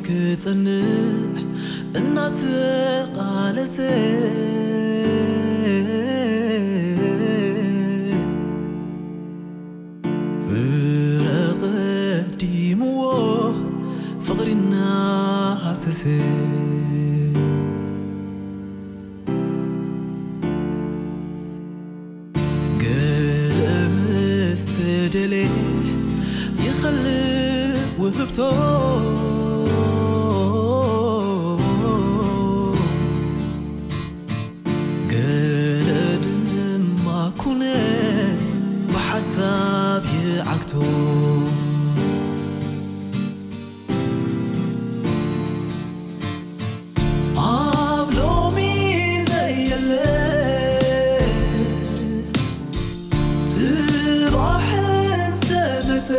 ክጸንዕ እናተቓለሰ ፍረ ቀዲምዎ ፍቕሪ እናሃሰሰ ገለ ምስ ተደልየ ይኸልእ ውህብቶ ገለ ድማ ኩነት ብሓሳብ ይዓግቶ ኣብ ሎሚ ዘየለ ጽባሕ እንተመጸ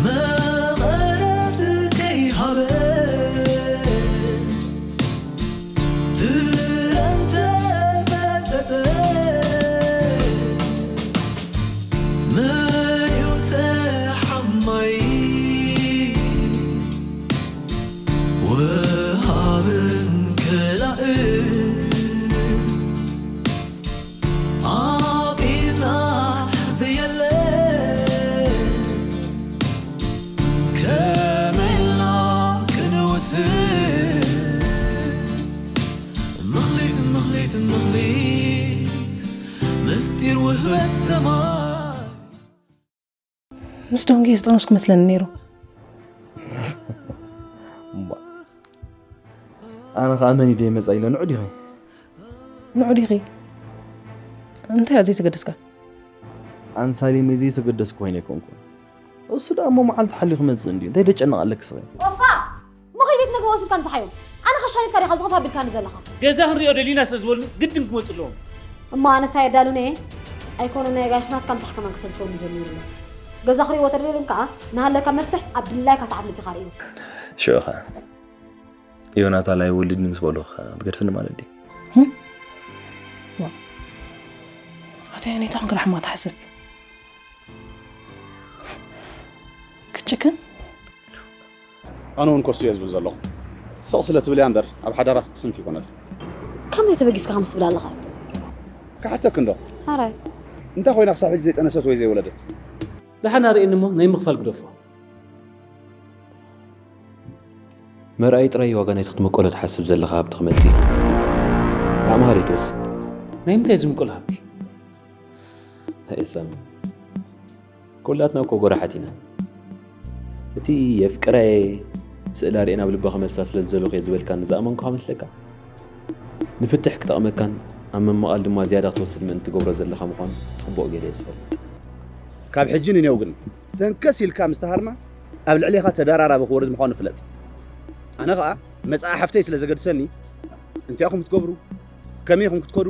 መቐረት ከይሃበ ፍረ እንተመጸጸ መን እዩ ተሓማይ ወሃብን ከላእን ኣብ ኢድና ዘየለ ከመይ ኢልና ክንውስን ምኽሊት ምኽሊት ምኽሊት ምስጢር ውህበት ሰማይ ምስ ዶንጌ ዝጠነስኩ መስለኒ ነይሩ። እምባ ኣነ ከዓ መን ኢለ ይመፃ ኢለ ንዑ ዲኸ ንዑ ዲኺ እንታይ እያ ዘይተገደስካ? ኣንሳሊመይ ዘይተገደስኩ ኮይነ ኣይኮንኩን። እሱ ደኣ እሞ መዓልቲ ሓልዩ ክመፅእ እንድዩ እንታይ ደጨነቕ ኣለኪ ስኺ? ቆፍካ መኸይደት ነገ ወሲድካ ምሳሓዮም ኣነ ከሻኒትካ ዲኻ ዝኸፍ ኣቢልካኒ ዘለኻ ገዛ ክንሪኦ ደሊና ስለ ዝበሉ ግድን ክመፁ ኣለዎም እሞ ኣነሳ የዳሉነ ኣይኮነ ናይ ጋሽናት ከምሳሕ ከማን ክሰልቸወኒ ጀሚሩ ኣሎ ገዛ ክሪእዎ ተደልዮም ከዓ ንሃለካ መፍትሕ ኣብ ድላይካ ሰዓት መፂኻ ርእዮ ሽዑ ኸ ዮናታ ላይ ወልድኒ ምስ በሉኻ ትገድፍኒ ማለት ድዩ? ኣታ ዮኔታ ክንክራ ሕማቕ ትሓስብ ክትጭክን ኣነ እውን ኮሱ እየ ዝብል ዘለኹ ስቕ ስለ ትብል እያ እምበር ኣብ ሓዳራስ ቅስንቲ ይኮነት ከመይ ተበጊስካ ከምስ ትብል ኣለኻ ክሓተክ እንዶ ሓራይ እንታይ ኮይና ክሳብ ሕጂ ዘይጠነሰት ወይ ዘይወለደት ደሓና ርእየኒ እሞ ናይ ምኽፋል ግደፎ መርኣይ ጥራይ ዋጋ ናይቲ ክትመቀሎ ትሓስብ ዘለኻ ሃብቲ ክመጽእ እዩ ዓቕምኻ ዘይትወስድ ናይ ምንታይ ዝምቀሎ ሃብቲ እሰም ኩላትና እኮ ጎራሓት ኢና እቲ የፍቅረየ ስእላ ርኤን ኣብ ልባ ክመልሳ ስለ ዝደለኹ እየ ዝበልካኒ ዝኣመንኩኻ መስለካ ንፍትሕ ክጠቕመካን ኣብ ምምቓል ድማ ዝያዳ ክትወስድ ምእንቲ ትገብሮ ዘለኻ ምዃኑ ጽቡቕ ገይረ እየ ዝፈልጥ ካብ ሕጂ ንኔው ግን ተንከስ ኢልካ ምስ ተሃርማ ኣብ ልዕሌኻ ተደራራቢ ክወርድ ምዃኑ ፍለጥ ኣነ ኸዓ መጽኣ ሓፍተይ ስለ ዘገድሰኒ እንታይ ኢኹም ክትገብሩ ከመይ ኢኹም ክትከዱ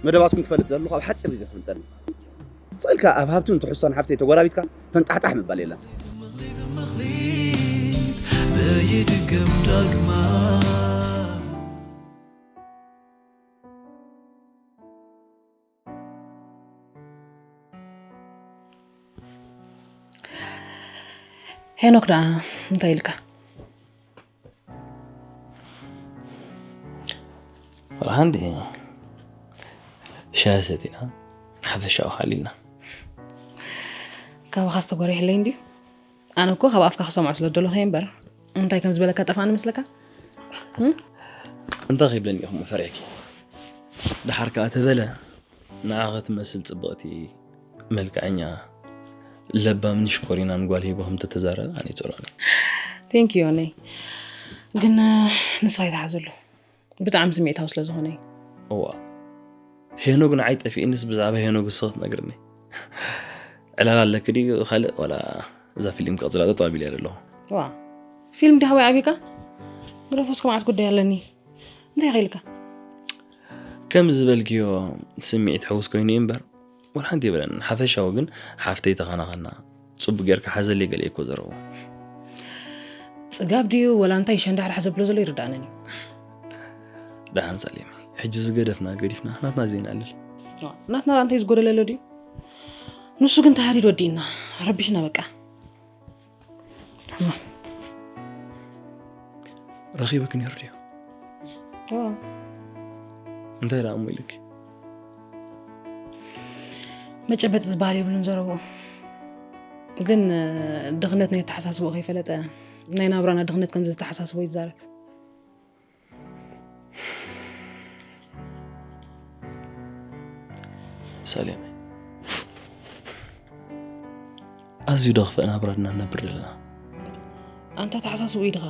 መደባትኩም ክፈልጥ ዘለኹ ኣብ ሓፂር ግዜ ትፈልጠኒ ስቕ ኢልካ ኣብ ሃብትን ትሕዝቶን ሓፍተይ ተጎራቢትካ ፈንጣሕጣሕ ምባል የለን ዘይድገም ዳግማ ሄኖክ ደኣ እንታይ ኢልካ? ወላ ሓንቲ ሻሂ ሰቲና ሓፈሻዊ ሓሊልና ካባኻ ዝተጎሪሕለይ እንድዩ ኣነ እኮ ካብ ኣፍካ ክሰምዖ ስለ ደለኹ እየ እምበር እንታይ ከም ዝበለካ ጠፍኣኒ መስለካ እንታይ ከይብለኒ ኢኹም ፈሪሕኪ ድሓር ከዓ ተበለ ንዓኸ ትመስል ፅብቕቲ መልክዐኛ ለባምን ሽኮሪናን ጓል ሂቡ ከም ተተዛረበ ኣነ ይፀልኦኒ ቴንክ ዮነይ ግን ንስኻ ይተሓዘሉ ብጣዕሚ ስምዒታዊ ስለ ዝኾነ እዩ እዋ ሄኖግ ንዓይ ጠፊእንስ ብዛዕባ ሄኖግ እስኺ ትነግርኒ ዕላል ኣለኪ ድዩ ካልእ ዋላ እዛ ፊልም ክቕፅላ ጠጠው ኣቢለ ኣለኹ ዋ ፊልም ዲኻ ወይ ዓቢካ ግረፎስ ከማዓት ጉዳይ ኣለኒ እንታይ ኸ ኢልካ ከም ዝበልክዮ ስምዒት ሕውስ ኮይኑ እዩ እምበር ወላ ሓንቲ የብለን ሓፈሻዊ ግን ሓፍተይ ተኸናኸና ፅቡቅ ጌርካ ሓዘለይ ገለ እኮ ዘረቡ ፅጋብ ድዩ ወላ እንታይ ሸንዳሕዳሕ ዘብሎ ዘሎ ይርዳእንን እዩ ደሓን ሳሌም ሕጂ ዝገደፍና ገዲፍና ናትና ዜና ኣለል ናትና እንታይ ዝጎደለሎ ድዩ ንሱ ግን ተሃዲድ ወዲእና ረቢሽና በቃ ረኺብክ ነይሩ ድዩ? እንታይ ደኣ እሞ ኢልክ? መጨበጢ ዝበሃል የብሉን ዘረብኡ። ግን ድኽነት ናይ ኣተሓሳስብኡ ከይፈለጠ ናይ ናብራና ድኽነት ከም ዘተሓሳስቦ ይዛረብ። ሰሌመ፣ ኣዝዩ ደኽፍእ ናብራ ድና ንነብር ዘለና። ኣንታ ተሓሳስቡ ኢድኻ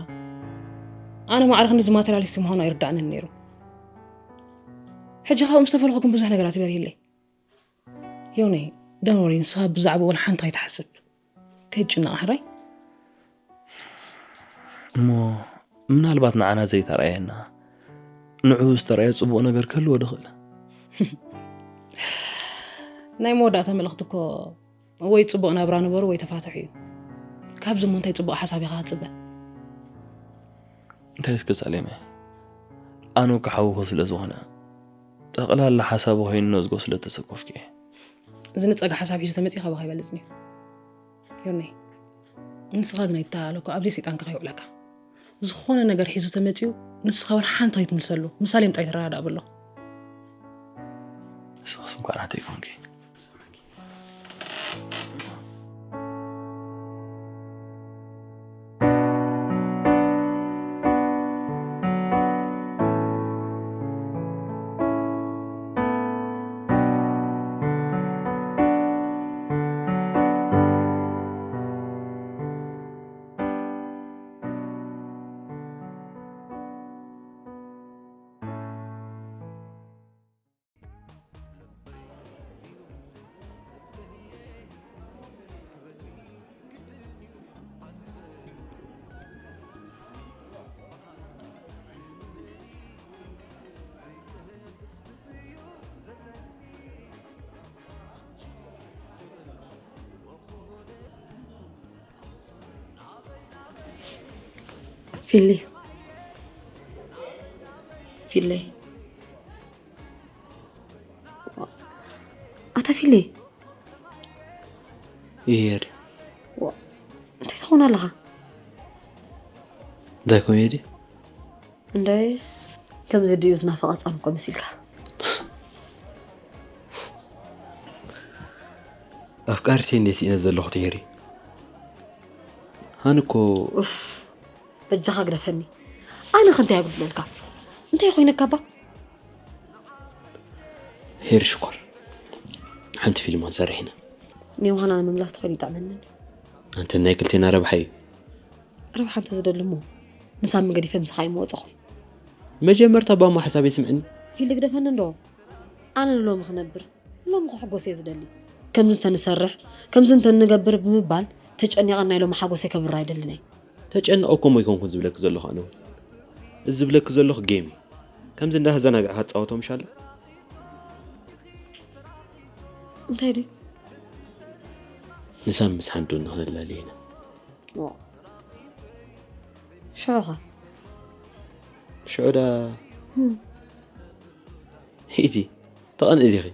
ኣነ ማዕረ ክንዲ እዚ ማቴሪያሊስት ምዃኑ ኣይርዳእንን ነይሩ። ሕጂ ካብኡ ምስ ተፈለኹ ግን ብዙሕ ነገራት ይበርሂለይ። ዮኒ፣ don't worry፣ ንስኻ ብዛዕባ ወላ ሓንቲ ኣይትሓስብ። ከይትጭነቕ ሕራይ። እሞ ምናልባት ንዓና ዘይተረኣየና ንዑ ዝተረኣየ ጽቡቕ ነገር ክህልዎ ድኽእል። ናይ መወዳእታ መልእኽቲ እኮ ወይ ጽቡቕ ናብራ ንበሩ ወይ ተፋትሑ እዩ። ካብዚ እሞ እንታይ ጽቡቕ ሓሳብ ኢኻ ትጽበ? እንታይ እስከ ሳሌመ፣ ኣነ እኮ ሓውኹ ስለ ዝኾነ ጠቕላላ ሓሳቡ ኮይኑ ነዝጎ ስለ ተሰኮፍኩ እየ። ዝንጸገ ሓሳብ ሒዙ ተመጺእ ካባኻ ይበልጽ እዩ። ዮኒ፣ ንስኻ ግን ኣይተሃለኮ ኣብዚ ሰይጣንካ ከይውዕለካ። ዝኾነ ነገር ሒዙ ተመጺኡ ንስኻ ወላ ሓንቲ ከይትምልሰሉ። ምሳሌ ምጣይ ተረዳዳእ በሎ። ንስኽስ እንኳዕ ናተይ ኮንኪ። ፊሊ ፊሊ ኣታ ፊሊ ይሄድ እንታይ ትኸውን ኣለኻ? እንታይ ኮሜዲ እንደ ከምዚ ድዩ ዝናፈቐ ህፃን እኮ መሲልካ። ኣፍቃሪተይ እንደ ስኢነ ዘለኹ ትሄሪ ኣነ እኮ ኡፍ በጃኻ ግደፈኒ። ኣነ ከ እንታይ ኣጉድለልካ? እንታይ ኮይነካ ባ? ሄሪ ሽኮር ሓንቲ ፊልም ክንሰርሕ ኢና። ንዮሃና ንምምላስ ተኾይኑ ይጠዕመኒ። ኣንተ ናይ ክልቴና ረብሓ እዩ። ረብሓ እንተ ዝደሊ እሞ ንሳሚ ገዲፈ ምሳኻ ኣይምወፀኹን። መጀመርታ ባሞ ሓሳበይ ስምዕኒ። ፊሊ ግደፈኒ እንዶ ኣነ ንሎሚ ክነብር ሎም ክሕጎስ እየ ዝደሊ። ከምዚ እንተንሰርሕ ከምዚ እንተንገብር ብምባል ተጨኒቐ ናይ ሎሚ ሓጎሰይ ከብር ኣይደልን እየ። ተጨንቐ እኮ እሞ ኣይኮንኩን ዝብለኪ ዘለኹ ኣነ እውን። እዚ ዝብለኪ ዘለኹ ጌም እዩ። ከምዚ እንዳተዘናጋዕካ ትፃወቶ ምሽ ኣሎ። እንታይ ድዩ? ንሳም ምስ ሓንዱ ንኽንላለ ኢና። ሽዑ ኸ? ሽዑ ዳ ሂጂ ተቐንኢ ዲኺ?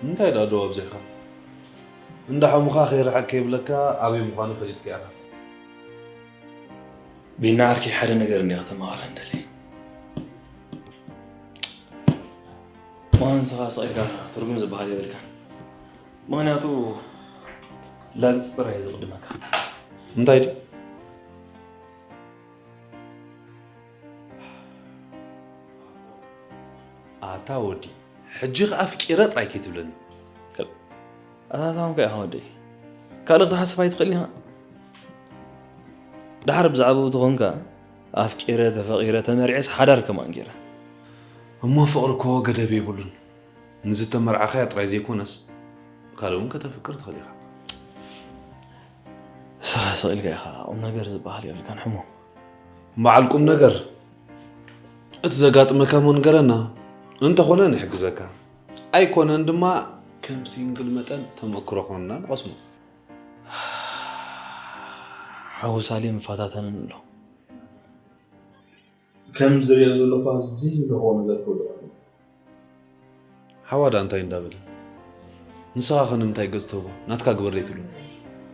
እንታይ ደኣ ደው ኣብዚሕካ? እንዳ ሓሙኻ ከይርሕቅ ከይብለካ ኣበይ ምዃኑ ፈሊጥካ ኢኻ። ቢና ዓርከይ፣ ሓደ ነገር እንዲኻ ከተማኽረኒ ደሊ። እሞ ንስኻ ስቕ ኢልካ ትርጉም ዝበሃል የብልካን። ምኽንያቱ ላግጺ ጥራይ እዩ ዝቕድመካ። እንታይ ድዩ? ኣታ ወዲ፣ ሕጂ ኸኣ ኣፍቂረ ጥራይ ከይትብለኒ። ከ-፣ ኣታታምካ ኢኻ ወደይ። ካልእ ክትሓስብ ኣይትኽእል ኢኻ። ደሓር ብዛዕባኡ ተኾንካ፣ ኣፍቂረ፣ ተፈቒረ፣ ተመርዔስ ሓዳር ከማን ገይረ። እሞ ፍቕሪ እኮ ገደብ የብሉን። ንዝተመርዓኻያ ጥራይ ዘይኮነስ፣ ካልእ እውን ከተፍቅር ትኽእል ኢኻ። ንስኻ ስቕ ኢልካ ኢኻ፣ ቁም ነገር ዝበሃል የብልካን ሕሞ። በዓል ቁም ነገር፣ እቲ ዘጋጥመካ እሞ ንገረና፣ እንተኾነ ንሕግዘካ፣ ኣይኮነን ድማ ከም ሲንግል መጠን ተመክሮ ኮንና ንቐስሞ። ሓው ሳሌም ይፈታተነኒ ኣሎ። ከም ዝሪኦ ዘለኹ ኣብዚ ዝረኽቦ ነገር ክውድቕ ኣለዎ። ሓዋ ደኣ እንታይ እንዳበለ? ንስኻ ኸ ንምንታይ ገጽ ትህቦ? ናትካ ግበር ዘይትብሉ?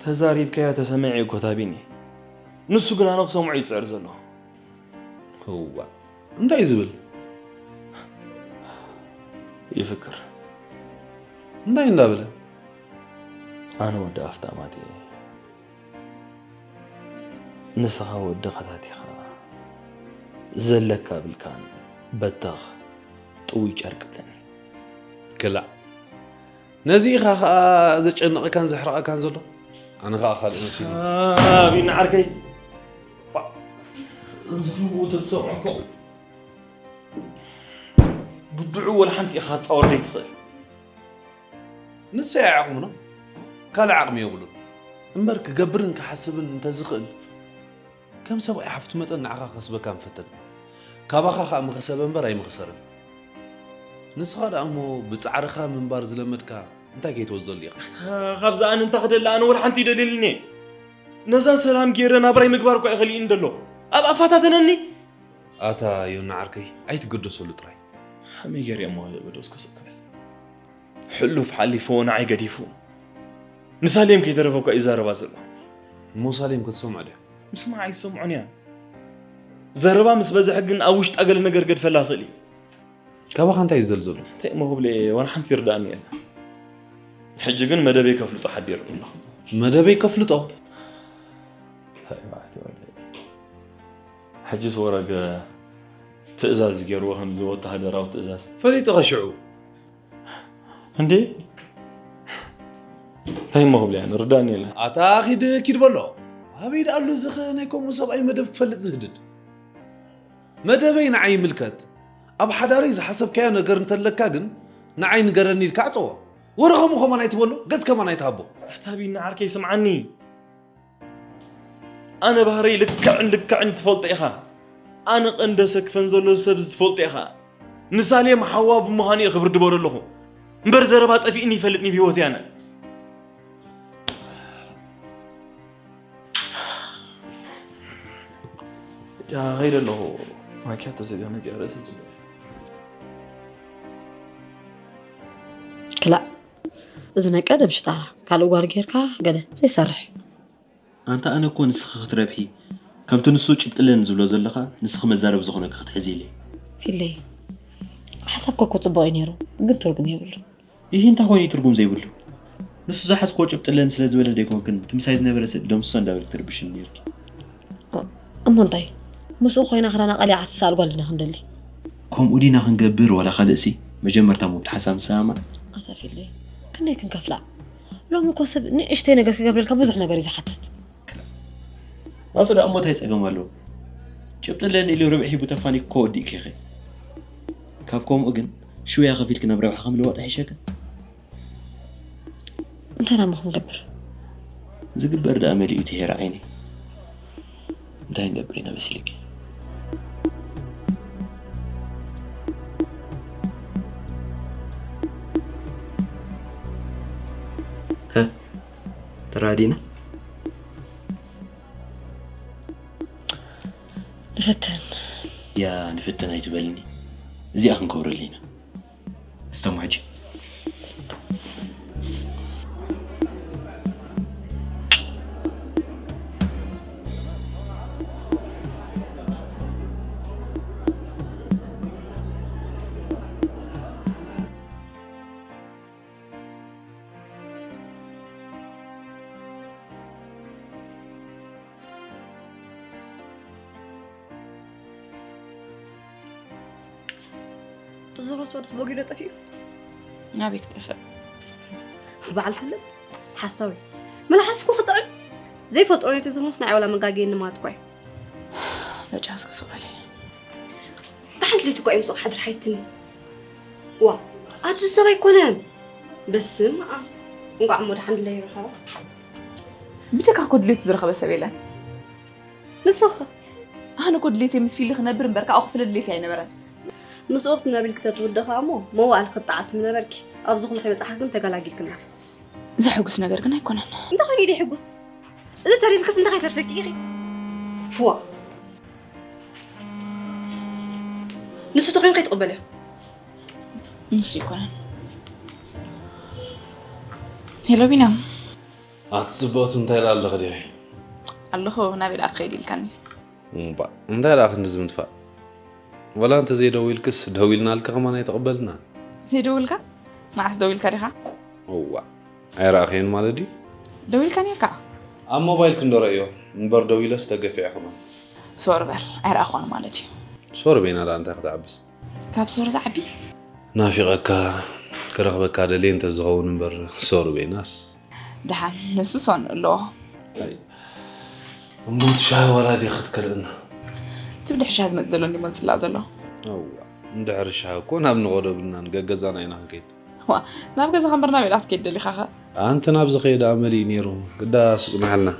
ተዛሪብካዮ ተሰሚዐ እኮ ታቢኒ። ንሱ ግን ኣነ ክሰምዖ እዩ ዝጽዕር ዘሎ። እዋ፣ እንታይ እዩ ዝብል? ይፍክር። እንታይ እንዳበለ? ኣነ ወዲ ኣፍጣማት እየ። ንስኻ ወዲ ኸታቲኻ ዘለካ ብልካን በተኽ ጥውይ ጨርቂ ብለኒ። ክላእ። ነዚ ኢኻ ኸኣ ዘጨንቐካን ዘሕርቐካን ዘሎ? ኣነ ኸኣ ካልእ መሲሉ። ኣቢና ዓርከይ። ባ-፣ ዝኽንቡ ተትሰምዖ እኮ ብድዑ ወላ ሓንቲ ኢኻ ክትጻወር ዘይትኽእል። ንሰይ ኣይዓቕሙን፣ ካልእ ዓቕሚ የብሉን። እምበር ክገብርን ክሓስብን እንተዝኽእል፣ ከም ሰብኣይ ሓፍቱ መጠን ንዓኻ ክኸስበካ ምፈተን። ካባኻ ኸኣ ምኸሰበ እምበር ኣይምኸሰረን። ንስኻ ደኣ እሞ ብጻዕርኻ ምንባር ዝለመድካ እንታይ ከይትወዘሉ ኢኻ? ኣታ፣ ካብዛ ኣነ እንታይ ክደሊ? ኣነ ወላ ሓንቲ ይደልየልኒ እየ። ነዛ ሰላም ገይረ ናብራይ ምግባር እኳ ይኽእል እዩ እንደሎ። ኣብ ኣፋታተነኒ። ኣታ ዮና ዓርከይ፣ ኣይትገደሰሉ ጥራይ። ከመይ ገይረ እሞ ገደስኩ ስቕ ክብል? ሕሉፍ ሓሊፍዎ ንዓይ ገዲፉ ንሳሌም ከይተረፈ እኳ እዩ ይዛረባ ዘሎ። እሞ ሳሌም ክትሰምዖ ድያ? ምስማዕ ኣይትሰምዖን እያ። ዘረባ ምስ በዝሐ ግን ኣብ ውሽጣ ገለ ነገር ገድፈላ ይኽእል እዩ። ካባኻ እንታይ እዩ ዝደሊ ዘሎ? እንታይ እሞ ክብል እየ፣ ዋላ ሓንቲ ይርድኣኒ የለን። ሕጂ ግን መደበይ ከፍልጦ ሓቢሩኒ ኣሎ። መደበይ ከፍልጦ? ኣይ፣ መዓት ይወደይ። ሕጂስ ወረገ ትእዛዝ ገይርዎ፣ ከምዚ ወተሃደራዊ ትእዛዝ። ፈሊጥኻ ሽዑ። እንዴ? እንታይ እሞ ክብል እየ፣ ንርዳእኒ የለ። ኣታ ኪድ፣ ኪድ በሎ። ኣበይ ደኣ ኣሎ እዚ ኸ ናይ ከምኡ ሰብኣይ መደብ ክፈልጥ ዝህድድ? መደበይ ንዓይ ይምልከት። ኣብ ሓዳረይ ዝሓሰብካዮ ነገር እንተለካ ግን ንዓይ ንገረኒ ኢልካ ዕጸዎ። ወረ ከምኡ ከማን ኣይትበሎ፣ ገጽ ከማን ኣይትሃቦ። ኣታ ቢኒ ዓርከይ ስምዓኒ። ኣነ ባህረይ ልክዕን ልክዕን ትፈልጦ ኢኻ። ኣነ ቀንደ ሰክፈን ዘሎ ሰብ ትፈልጦ ኢኻ። ንሳሌም ሓዋ ብምዃኑ እየ ክብርድቦ ዘለኹ። እምበር ዘረባ ጠፊእኒ ይፈልጥኒ ብህይወት ያነ። ጃ ኸይደ ኣለኹ። ማኪያቶ ሰቲኻ መፂኣ ርእሲ ትጅምር። ክላእ፣ እዚ ናይ ቀደም ሽጣራ፣ ካልእ ጓል ጌርካ ገለ ዘይሰርሕ። ኣንታ ኣነ እኮ ንስኺ ክትረብሒ፣ ከምቲ ንሱ ጭብጥልን ዝብሎ ዘለኻ፣ ንስኺ መዛረቢ ዝኾነኪ ክትሕዚ ኢለ። ፊለይ፣ ሓሳብካ እኮ ጽቡቕ እዩ ነይሩ፣ ግን ትርጉም የብሉ። ይህ እንታይ ኮይኑ ትርጉም ዘይብሉ? ንሱ ዝሓዝክዎ ጭብጥልን ስለ ዝበለ ዶ ኣይኮንክን፣ እቲ ምሳይ ዝነበረ ስእሊ ደምስሶ እንዳበልክ ትርብሽኒ ነይርኪ። እ-፣ እሞ እንታይ? ምስኡ ኮይና ክዳና ቀሊዓ ትሰኣል ጓል ዲና ክንደሊ? ከምኡ ዲና ክንገብር ዋላ ካልእሲ? መጀመርታ እሞ ብቲ ሓሳብ ንሰማማዕ። ኣታ ፊለይ፣ ክንደይ ክንከፍላ? ሎሚ እኮ ሰብ ንእሽተይ ነገር ክገብረልካ ብዙሕ ነገር እዩ ዝሓትት። ናቱ ደኣ እሞ እንታይ ጸገም ኣለዎ? ጭብጢ ኣለኒ ኢሉ ርብዒ ሂቡ ተፋኒኩ ከወዲእኪ ኢኺ። ካብ ከምኡ ግን ሽውያ ከፊልኪ ናብ ረብሓ ከምልወጥ ይሕሸክን። እንታይ ደኣ እሞ ክንገብር? ዝግበር ደኣ መሊኡ ትሄር ዓይነይ። እንታይ ንገብር ኢና መሲልኪ? ሀ? ተራዲና? ንፍትን። ያ ንፍትን ኣይትበልኒ። እዚኣ ክንከብረሉ ኢና። እስተሙ ሕጂ። እዚ ረስዋድስ ቦጊዶ ጠፊኡ? ናበይ ክጠፍእ? በዓል ፈለጥ ሓሳዊ። መልሓስኩ ክጥዕም ዘይፈልጦ ነቲ ዝኾንስ ናይ ዋላ መጋገየኒ ማለት እኳ እዩ። በጃ እስከ ስቕ በሊ። ብሓንቲ ለይቲ እኳ ይምፅኡ ሓድሪ ሓይትኒ። ዋ፣ ኣቲ ሰብ ኣይኮነን። በስመ ኣብ። እንቋዕ እሞ ደሓን ድለይ ይረኸባ። ብጀካ እኮ ድሌቱ ዝረኸበ ሰብ የለን። ንስኺ? ኣነ እኮ ድሌተይ ምስ ፊሊ ክነብር እምበር፣ ካብኡ ክፍለ ድሌተይ ኣይነበረን። ምስኡ ክትነብሪ ኢልኪ ተትውዲ ከኣ እሞ መዋእል ክትጠዓሲ ምነበርኪ። ኣብዚ ኩሉ ከይበጻሕኪ ግን ተገላጊልክና። ዘሕጉስ ነገር ግን ኣይኮነን። እንታይ ኮይኑ ኢደ ይሕጉስ? እዚ ተሪፍክስ እንታይ ከይተርፈኪ ኢኺ? ፍዋ። ንሱ ተኾይኑ ከይትቕበልዮ። ንሱ ኣይኮነን። ሄሎ ቢና። ኣቲ ጽብቕቲ እንታይ ደኣ ኣለኺ ዲኺ? ኣለኹ፣ ናበይ ደኣ ክኸይድ ኢልካኒ? እምባ፣ እንታይ ደኣ ክንድዚ ምጥፋእ? ወላ እንተ ዘይደዊልክስ ደዊልናልኪ ከማን ኣይትቕበልና። ዘይደውልካ? መዓስ ደዊልካ ዲኻ? እዋ፣ ኣይረኣኽዮን ማለት ድዩ? ደዊልካ ኔርካ? ኣብ ሞባይል ክንዶ ረእዮ፣ እምበር ደዊለስ ተገፊዐ ከማን። ሶር በል፣ ኣይረኣኽዋን ማለት እዩ። ሶር በይና ደኣ እንታይ ክትዓብስ? ካብ ሶር ዝዓቢ? ናፊቐካ፣ ክረኽበካ ደልየ እንተዝኸውን እምበር ሶር በይናስ። ደሓን፣ ንሱ ሶን ኣለዎ። ኣይ፣ እሞ እቲ ሻሂ ዋላ ድየ ክትከልእና? እቲ ብድሕሪ ሻሂ ዝመጽእ ዘሎ እንዲ መጽላእ ዘሎ። እዋ፣ እንድሕሪ ሻሂ እኮ ናብ ንኸዶ ብልና ንገገዛና ኢና ክንከይድ። ዋ፣ ናብ ገዛ ከንበር ናብ ኢላት ከይድ ደሊኻኸ? ኣንቲ ናብ ዝኸይድ ኣመል እዩ ነይሩ። ግዳ እሱ ጽናሓልና።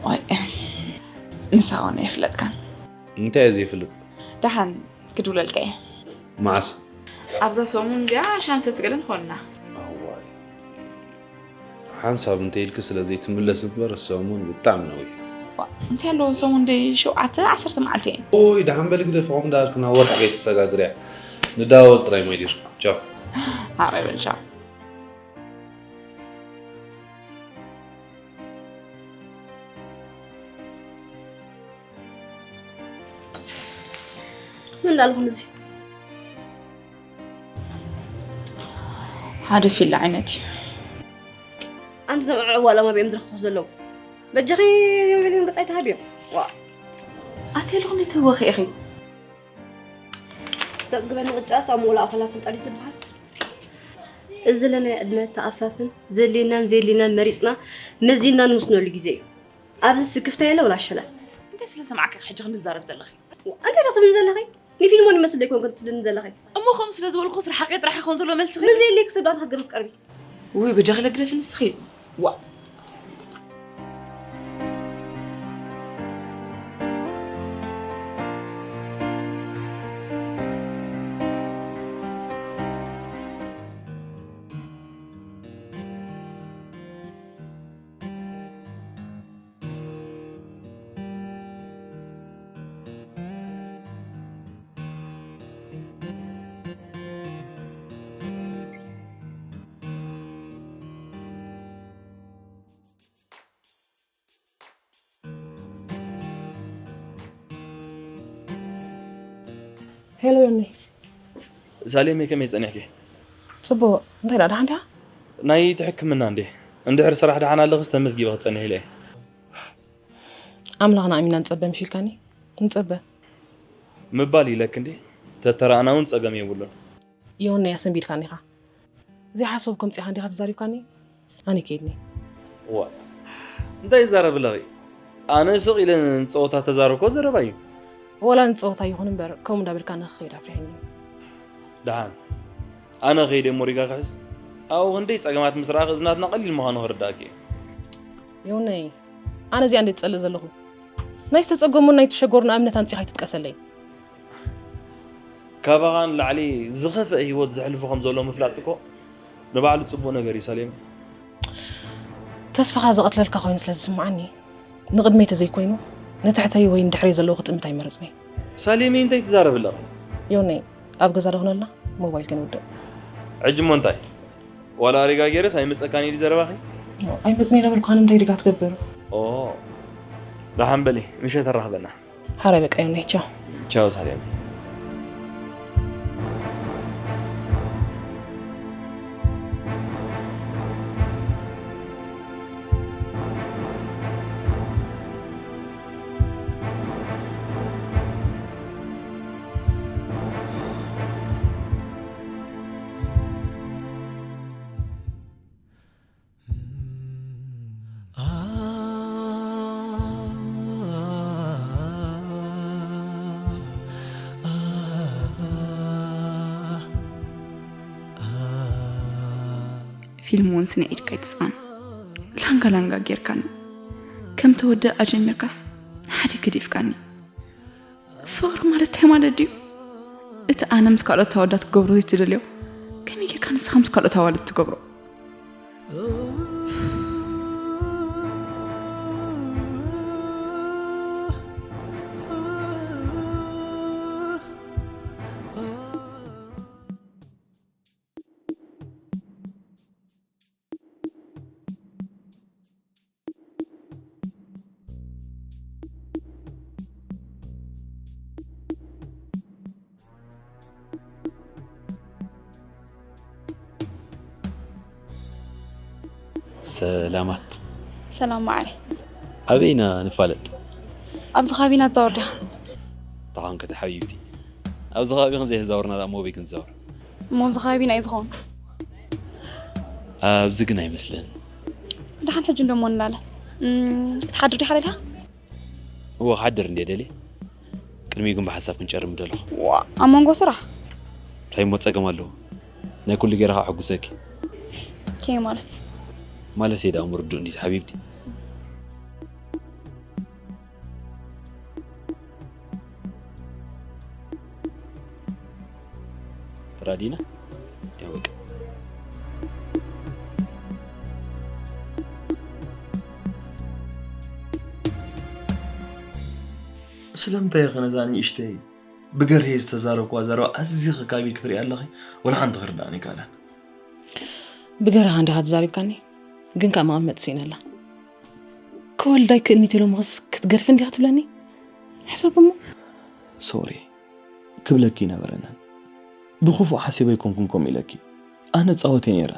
ዋይ፣ ንሳ ኾነ የፍለጥካን። እንታይ እየ ዘይፍልጥ? ደሓን ክድውለልካ እየ። መዓስ? ኣብዛ ሰሙን እዚኣ ሻንሰ ትገደን ኾንና። ኣዋይ። ሓንሳብ እንተ ኢልኪ ስለ ዘይትምለስ እምበር ሰሙን ብጣዕሚ ነዊሕ። ዋ፣ እንታይ ኣለዎ ሰሙን ደይ ሸውዓተ ዓሰርተ መዓልቲ እየን። ኦይ፣ ደሓን በሊ ግደፊ፣ ከምኡ እንዳበልኪ ናብ ወርሒ ከይትሰጋግርያ። ንደዋወል ጥራይ ማይ ዲር። ቻው። ሓራይ በል ቻው። ምን እንዳልኩም እዚ ሓደ ፊል ዓይነት እዩ። ኣንቲ ዘምዕዕዋ ለማ ብኦም ዝረኽቡ ዘለዉ። በጃኺ ዮም ገጻይ ተሃብዮም። ዋ። ኣቴልኹም ይትወኺ ኢኺ። ተጽግበኒ ቅጫ ሳሙኤል ኣኸላ ፍንጣሪ ዝበሃል። እዚ ለናይ ዕድመ ተኣፋፍን ዘድልየናን ዘየድልየናን መሪጽና መዚንና ንውስነሉ ግዜ እዩ። ኣብዚ ስክፍታ የለ ወላ ሸለል። እንታይ ስለ ሰማዕካ ሕጂ ክንዛረብ ዘለኺ? እንታይ ዶ ትብሊ ዘለኺ? ንፊልሞን ይመስል ዶ ይኮን ክትብልኒ ዘለኺ? እሞ ከምኡ ስለ ዝበልኩስ ርሓቂ ጥራሕ ይኾን ዘሎ መልስኺ? መዚ የለይ ክሰብ ዳታ ክትገብሪ ትቀርቢ። ውይ፣ በጃኺ ለግደፊ ንስኺ። ዋ። ሄሎ ዮኒ። ሳሌመይ ከመይ ጸኒሕኪ? ጽቡቕ። እንታይ ደኣ ደሓን ዲኻ? ናይቲ ሕክምና እንዴ? እንድሕር ስራሕ ደሓን ኣለኽስ ተመዝጊበ ክትጸንሒ ኢለ እየ። ኣምላኽና ኣሚና ንጸበ ምሽ ኢልካኒ? ንጸበ። ምባል ኢለክ እንዴ? ተተራእና እውን ጸገም የብሉን። ዮኒ ኣሰንቢድካኒ ኢኻ። ዘይሓሰብኩ ኣምጺእካ እንዲኻ ተዛሪብካኒ? ኣነ ከይድኒ። ዋ፣ እንታይ ይዛረብ ኣለኺ? ኣነ ስቕ ኢለ ንጸወታ ተዛረብኮ ዘረባ እዩ። ወላ ንጸወታ ይኹን እምበር፣ ከምኡ እንዳበልካ ንኽኸይድ ኣፍሪሕኒ። ደሓን፣ ኣነ ከይደ እሞ ሪጋ ክሕዝ። ኣብኡ ክንደይ ጸገማት ምስ ረኣኺ፣ እዚ ናትና ቀሊል ምዃኑ ክርዳእኪ እዩ። ዮነይ፣ ኣነ እዚኣ እንዴት ጸልእ ዘለኹ? ናይ ዝተጸገሙን ናይ ተሸገሩን ኣብነት ኣምጺኻ ኣይትጥቀሰለይ። ካባኻ ንላዕሊ ዝኸፍአ ህይወት ዘሕልፉ ከም ዘሎ ምፍላጥ እኮ ንባዕሉ ጽቡቕ ነገር እዩ፣ ሰሌም። ተስፋኻ ዝቐትለልካ ኮይኑ ስለ ዝስምዓኒ፣ ንቕድመይ ተዘይኮይኑ፣ ንትሕተይ ወይ ንድሕረይ ዘለዉ ክጥምት ኣይመረጽን'የ። ሰሌመይ፣ እንታይ ትዛረቢ ኣለኺ? ዮነይ፣ ኣብ ገዛ ዶ ኹነልና፣ ሞባይል ክንውድእ። ሕጂ እሞ እንታይ? ዋላ ሪጋ ገይረስ ኣይመጸካን ኢዩ ዘረባኺ? ኣይመጽን ኢለ በልኩ፣ ኣነ እንታይ ሪጋ ትገብር? ኦ፣ ደሓን በሊ፣ ምሸት ኣራኽበና። ሓራይ በቃ ዮኒ፣ ቻው። ቻው ሳሌም። ፊልም እውን ስነ ኢድካ ይትስኣን። ላንጋ ላንጋ ጌርካኒ። ከም ተወድእ ኣጀሚርካስ ሓደ ገዲፍካኒ። ፍቕሪ ማለት እንታይ ማለት ድዩ? እቲ ኣነ ምስ ካልኦት ኣወዳት ክገብሮ ዘይትደልዮ፣ ከመይ ጌርካ ንስኻ ምስ ካልኦት ኣዋልድ ትገብሮ? ሰላማት። ሰላም ማዕረ። ኣበይ ኢና ንፋለጥ? ኣብዚ ከባቢ ኢና ትዛወር ዲኻ? ተኾንከ ሓቢብቲ፣ ኣብዚ ከባቢ ክንዘይዛወርና ደኣ ኣበይ ክንዛወር? እሞ ኣብዚ ከባቢ ናይ ዝኸውን? ኣብዚ ግን ኣይመስልን። ደሓን ሕጂ እንደሞ ንላለ። እም፣ ክትሓድር ዲኻ ደሊኻ? እወ፣ ክሓድር እንድየ ደልየ። ቅድሚኡ ግን ብሓሳብ ክንጨርም ደለኹ። ዋ፣ ኣብ መንጎ ስራሕ? እንታይ እሞ ጸገም ኣለዎ? ናይ ኩሉ ገይረ ከዓ ሕጉሰኪ። ከመይ ማለት? ማለት ደኣ እሞ ርዱእ እንዲት ሓቢብቲ። ተራዲና? ያው በቃ። ስለምንታይ ኢኺ ነዛ ንእሽተይ ብገርሂ ዝተዛረብክዋ ዘረባ ኣዚኺ ካብ ኢድ ክትሪኣ ኣለኺ? ወላ ሓንቲ ክርድኣኒ ኣይከኣለን። ብገርሃ እንዲኻ ተዛሪብካኒ፣ ግን ካብ መቐመጢ ስኢነላ። ክወልድ ኣይክእልን እዩ ተሎምኸስ ክትገድፍ እንዲኻ ትብለኒ? ሕሰብ እሞ። ሶሪ ክብለኪ ይነበረንን። ብኽፉእ ሓሲበ ኣይኮንኩን ከምኡ ኢለኪ። ኣነ እጻወት እየ ነይረ።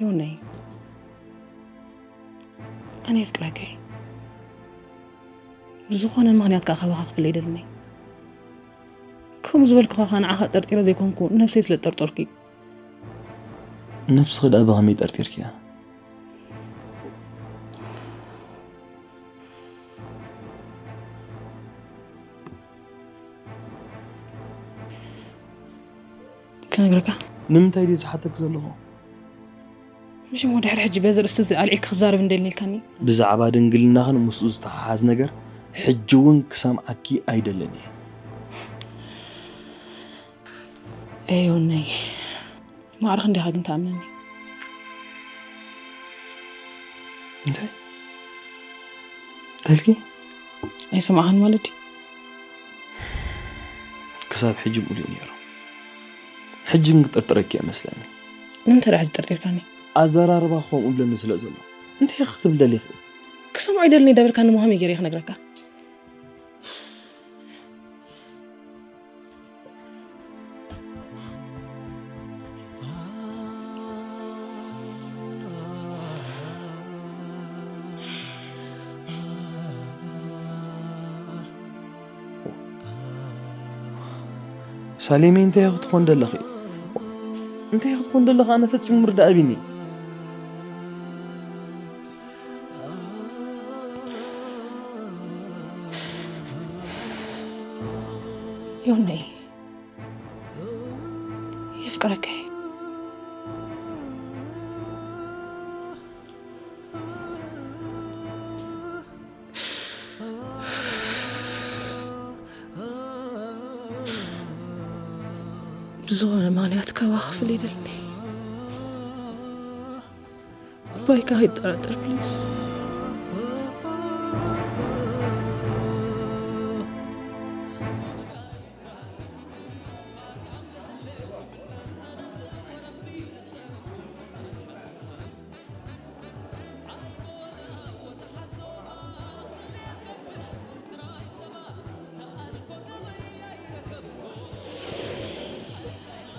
ዮነይ፣ ኣነ የፍቅረካ እየ። ብዝኾነ ምኽንያት ከኣ ካባኻ ክፍለ ኣይደልን እየ። ከምኡ ዝበልኩኻ ከኣ ንዓኻ ጠርጢረ ዘይኮንኩ፣ ነብሰይ ስለ ዝጠርጠርኩ እዩ። ነብስኺ ደኣ ብኸመይ ጠርጢርክያ? ክነግረካ። ንምንታይ ድየ ዝሓተክ ዘለኹ? ምሽ እሞ ድሕሪ ሕጂ በዚ ርእስቲ እዚ ኣልዒልካ ክዛረብ እንደልኒ ኢልካኒ? ብዛዕባ ድንግልናኽን ምስኡ ዝተሓሓዝ ነገር ሕጂ እውን ክሰምዓኪ ኣይደልን እየ። ኤዮነይ፣ ማዕረ ክንደይኻ ግን ትኣምነኒ? እንታይ? እንታይ ኢልኪ? ኣይሰማዕኻን ማለት ድዩ? ክሳብ ሕጂ ምሉእ እዩ ነይሩ። ሕጂ ግን ክጥርጥረኪ እየ መስለኒ። ንምንታይ ደኣ ሕጂ ጠርጢርካኒ? ኣዘራርባ ከምኡ ብለኒ ስለ ዘሎ። እንታይ ክትብል ደሊኺ? ክሰምዖ ይደልኒ ደበልካኒ ምዃኑ ገይረ እየ ክነግረካ። ሳሌመይ፣ እንታይ ክትኾን ደለኺ? እንታይ ክትኾን ደለኻ? ኣነ ፈጺሙ ምርዳእ ኣቢኒ። ዮነይ፣ የፍቅረካ እየ። ብዝኾነ ምኽንያት ካባኻ ክፍለ ይደልኒ። ባይካ ከይጠራጠር ፕሊዝ።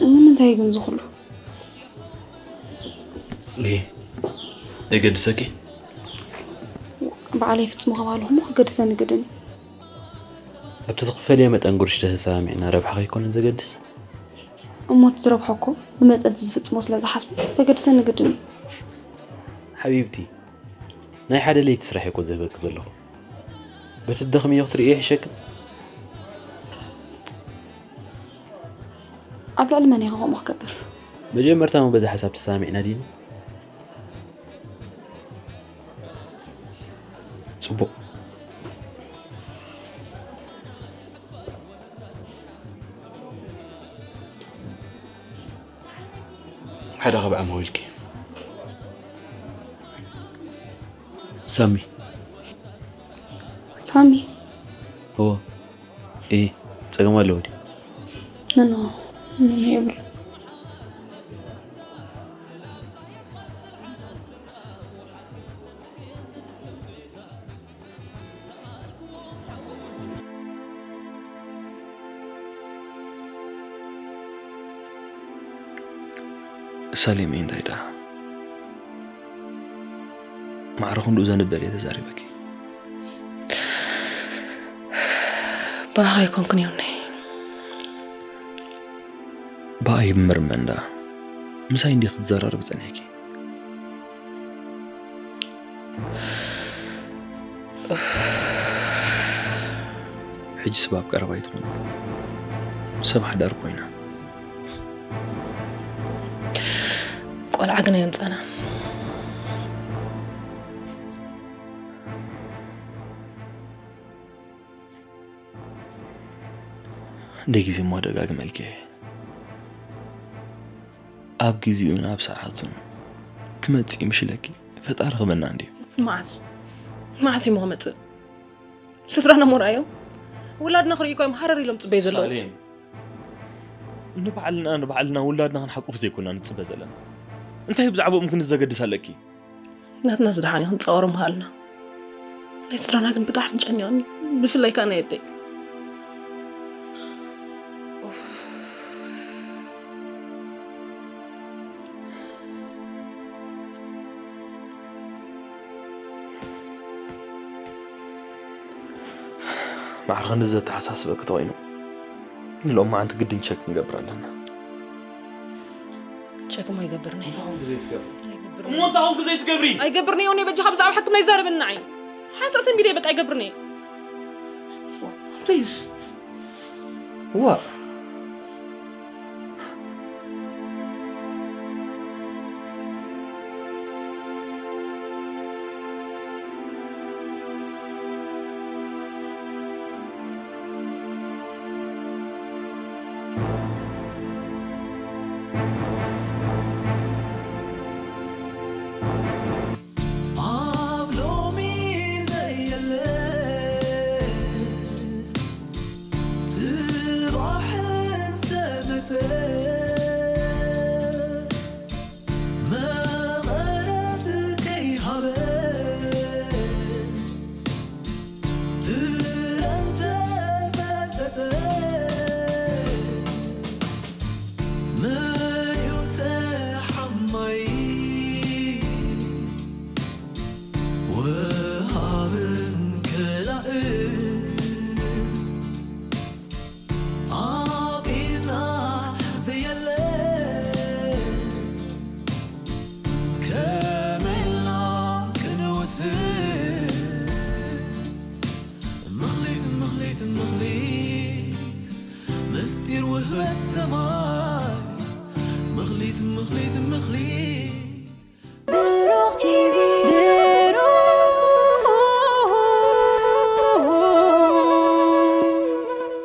ንምንታይ ግን ዝኹሉ? እየ። እገድሰኪ? ባዕለይ ፍጹም ከባልኹሞ ክገድሰኒ ግድን እዩ። ኣብቲ ትኽፈልዮ መጠን ጉርሽ ተሰማሚዕና ረብሓ ከይኮነ ዘገድስ። እሞ እቲ ዝረብሖ እኮ ንመጠን እቲ ዝፍጽሞ ስለ ዝሓስቡ ከገድሰኒ ግድን እዩ። ሓቢብቲ፣ ናይ ሓደ ለይቲ ስራሕ እኮ ዝህበኪ ዘለኹ። በቲ ትደኽምዮ ክትርእዮ ይሕሸኪ። ኣብ ልዕሊ መን ኢኻ ከምኡ ክገብር? መጀመርታ እሞ በዚ ሓሳብ ተሰማሚዕና ዲና? ጽቡቕ። ሓደ ኸብዓ መዊልኪ። ሳሚ። ሳሚ። እዎ። እይ፣ ጸገም ኣለዎ ድዩ? ኖ፣ ኖ፣ ኖ፣ ኖ፣ የብሉን። ሳሌም እንታይ ደኣ? ማዕረ ክንድኡ ዘንበል እየ ተዛሪበኪ። ብኣኻ ኣይኮንኩን ዮኒ። ብኣይ ብምርመን ደኣ ምሳይ እንዲ ክትዘራረቢ ጸኒሕኪ። ሕጂ ሰብ ኣብ ቀረባ ኣይትኾኑ። ሰብ ሓዳር ኮይና። ቆልዓ ግን ኣየምጻና። እንደ ግዜ እሞ ደጋግመልኪ እየ። ኣብ ግዜኡን ኣብ ሰዓቱን ክመጽእ ይምሽለኪ። ፈጣሪ ክበና እንድዩ። መዓስ? መዓስ እሞ ክመጽእ? ስድራና እሞ ረኣዮም። ውላድና ክርእዩ እኮ እዮም ሃረር ኢሎም ጽበዩ ዘለዉ። ሳሌም፣ ንባዕልና፣ ንባዕልና ውላድና ክንሓቁፍ ዘይኮና ንጽበ ዘለና። እንታይ ብዛዕባኦም ክንዘገድስ ኣለኪ? ናትና ዝደሓን እዩ ክንጻወሮ ምሃልና። ናይ ስድራና ግን ብጣዕሚ ጨኒቕኒ። ብፍላይ ከኣ ናይ ኣደይ። ማዕረ ክንዲ ዘተሓሳስበኪ ተኾይኑ፣ ንሎሚ መዓንቲ ግድን ቸክ ክንገብር ኣለና። ቸክ እሞ ኣይገብርን እየ። እንታይ ኮንኪ ዘይትገብሪ? ኣይገብርን እሞ እየ። እንታይ ኮንኪ ዘይትገብሪ? ኣይገብርን እየ፣ ወኒ በጃኻ ብዛዕባ ሕክምና ይዛረበኒ ንዓይ። ሓንሳእ ሰንቢደ እየ፣ በቃ ኣይገብርን እየ። ፕሊዝ። ዋእ። ኣብ ሎሚ ዘየለ ጽባሕ እንተመጸ መቐረት ከይሃበ ፍረ እንተመጸጸ መን እዩ ተሓማይ? ወሃብን ከላእን ኣብ ኢድና ዘየለ ከመይ ኢልና ክንውስን? ምኽሊት፣ ምኽሊት፣ ምኽሊት፣ ምስጢር ውህበት ሰማይ። ምኽሊት፣ ምኽሊት፣ ምኽሊት፣